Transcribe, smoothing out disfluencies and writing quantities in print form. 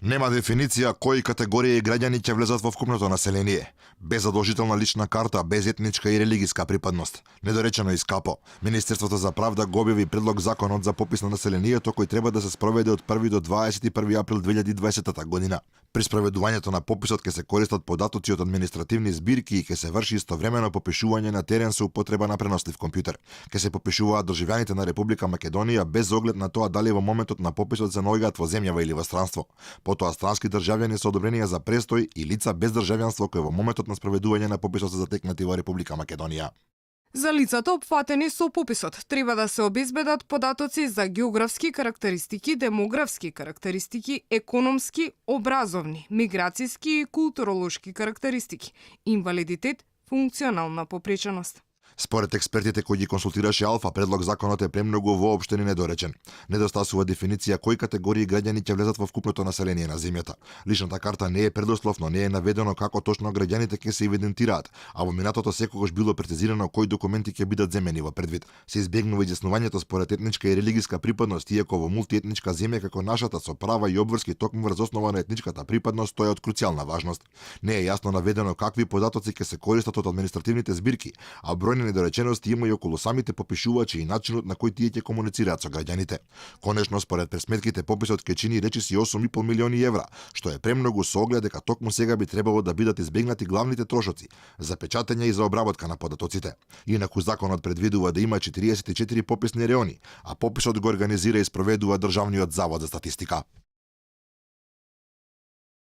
Нема дефиниција кои категории граѓани ќе влезат во вкупното население, без задолжителна лична карта, без етничка и религиска припадност. Недоречено и скапо. Министерството за правда го објави предлог законот за попис на населението кој треба да се спроведе од 1 до 21 април 2020 година. При спроведувањето на пописот ќе се користат податоци од административни збирки и ќе се врши истовремено попишување на терен со употреба на пренослив компјутер. Ќе се попишуваат државјаните на Република Македонија без оглед на тоа дали во моментот на пописот се наоѓаат во земјава или во странство. Потоа странски државјани со одобрение за престој и лица без државјанство кои во моментот на спроведување на пописот се затекнати во Република Македонија. За лицата опфатени со пописот треба да се обезбедат податоци за географски карактеристики, демографски карактеристики, економски, образовни, миграцијски и културолошки карактеристики, инвалидитет, функционална попреченост. Според експертите кои ги консултираше Алфа, предлог законот е премногу воопштен и недоречен. Недостасува дефиниција кои категории граѓани ќе влезат во вкупното население на земјата. Личната карта не е предуслов, но не е наведено како точно граѓаните ќе се евидентираат, а во минатото секогаш било прецизирано кои документи ќе бидат земени во предвид. Се избегнува изјаснувањето според етничка и религиска припадност, иако во мултиетничка земја како нашата со права и обврски токму врз основа на етничката припадност, тоа е од круцијална важност. Не е јасно наведено какви податоци ќе се користат од административните збирки, а бројни недоречености има и околу самите попишувачи и начинот на кој тие ќе комуницираат со граѓаните. Конечно, според пресметките, пописот ќе чини речиси 8,5 милиони евра, што е премногу со оглед дека токму сега би требало да бидат избегнати главните трошоци за печатење и за обработка на податоците. Инаку законот предвидува да има 44 пописни реони, а пописот го организира и спроведува Државниот завод за статистика.